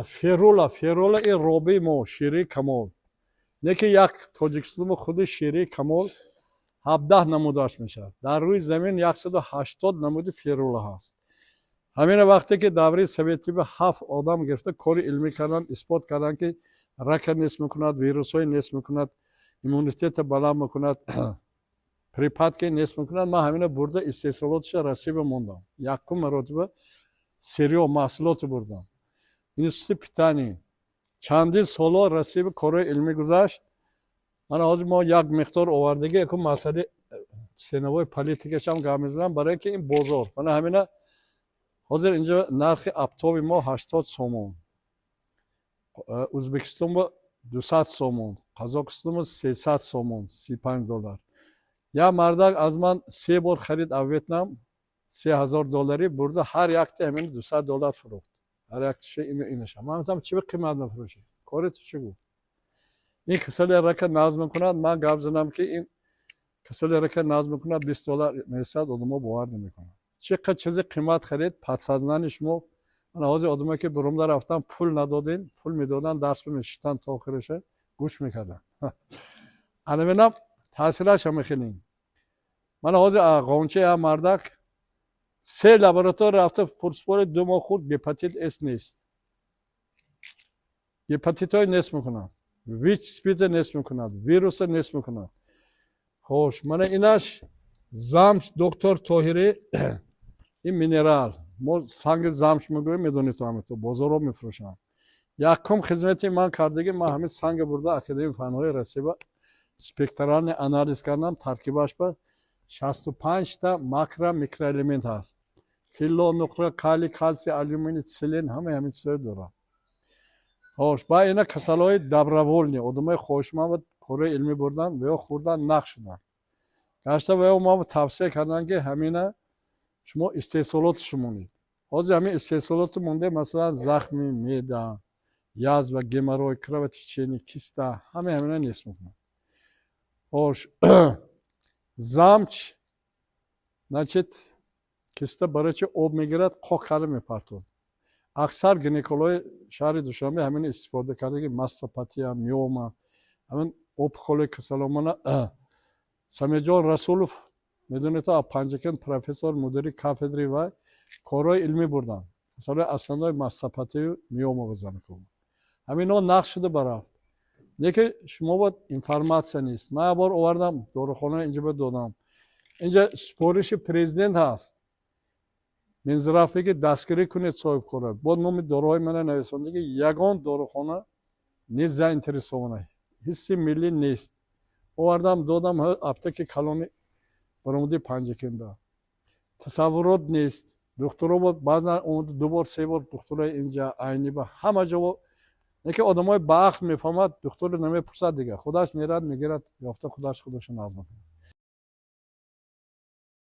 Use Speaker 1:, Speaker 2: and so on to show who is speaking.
Speaker 1: Ферула, ферула ин робии мо, шири камол. Не ки як Тоҷикистоно худи шири камол 17 намудаш мешавад. Дар рӯи замин 180 намуди ферула ҳаст. Ҳамина вақте ки давраи советӣ ба ҳафт одам гирифта кори илмӣ карданд, исбот карданд, ки рака нест мекунад, вирусҳои нест мекунад, иммунитета баланд мекунад, припадки нест мекунад. Ман ҳамина бурда истеҳсолоташа Россия мондам. Якум маротиба сырьё, маҳсулоте бурдам. Институти питания чандин солҳо Россия корҳои илмӣ гузашт. Мана ҳозир мо як миқдор овардагӣ, якум масъалаи ценовой политикашам гап мезанам, барое ки ин бозор. Мана ҳамина ҳозир инҷо нархи оптовый мо 80 сомон, Ӯзбекистон ба 200 сомон, Қазоқистон ба 300 сомон, 35 доллар. Як мардак аз ман се бор харид аз Ветнам, 3000 долларӣ бурда, ҳар якта ҳамин 200 доллар фурӯхт. Ҳар якташа инаша. Ман гуфтам: «Чӣ ба қимат мефурӯшӣ? Кори ту чӣ?» Гуфт: «Ин касали рака назм мекунад». Ман гап занам, ки ин касали рака назм мекунад, 20 доллар месад, одамо бовар намекунанд. Чӣ қад чизи қимат харид, подсознание шумо. Мана ҳозир одамое ки бурумда рафтан, пул надодем, пул медоданд, дарс мешиштанд, то охириша гӯш мекарданд. Ана бинам, таъсираш ҳама хелин. Мана ҳозир ғонча як мардак се лаборатория рафта, пурсупори 2 моҳ хурд, гепатит С нест. Гепатитҳои нест мекунад, ВИЧ, СПИДа нест мекунад, вируса нест мекунад. Хош, мана инаш замш, доктор Тоҳирӣ. Ин минерал, мо санги замш мегӯем, медонед, то ҳамито бозорҳо мефурӯшанд. Якум хизмати ман кардагӣ, ман ҳамин санга бурда Академияи фанҳои Россия ба спектральный анализ кардам. Таркибаш ба 65-та макро, микроэлемент ҳаст: тилло, нуқра, калий, калсий, алюминий, селен, ҳамаи ҳамин чизҳое дорад. Хош, ба ина касалҳои добровольный, одамои хоҳишманд кораи илмӣ бурдан ва ё хӯрдан, нақ шуданд гашта, ва ё мо тавсия карданд, ки ҳамина шумо истеҳсолоташ монед. Ҳозир ҳамин истеҳсолоти монде, масалан, захми меъда, язва, геморрой, кровотечение, киста, ҳамаи ҳамина нест мекунад. Хош, замч, значит, киста барои чи об мегирад, қоқ карда мепартод. Аксар гинекологи шаҳри Душанбе ҳамин истифода карда, ки мастопатия, миома, ҳамин опухоли касаломана. Самиҷон Расулов, медонед, Панҷакент, профессор, мудири кафедри, вай корҳои илмӣ бурданд, касалои основной мастопатию миома бизанакун. Ҳаминҳо нақш шуда барафт, лекин шумо бояд информатсия нест. Ман як бор овардам, дорухона инҷа ба додам. Инҷа супориши президент ҳаст, Минздрав ки дастгирӣ кунед соҳибкора. Бо номи доруҳои мана нависондаги, ягон дорухона нест заинтересована, ҳисси миллӣ нест. Овардам, додам аптеки калони баромади Панҷакенда. Тасаввурот нест. Духтуро баъзан ду бор, се бор духтурои инҷа, Айниба, ҳама ҷо. Яке одамои баақл мефаҳмад, духтуро намепурсад, дига худаш мерад, мегирад, ёфта, худаш худашо назм мекунад.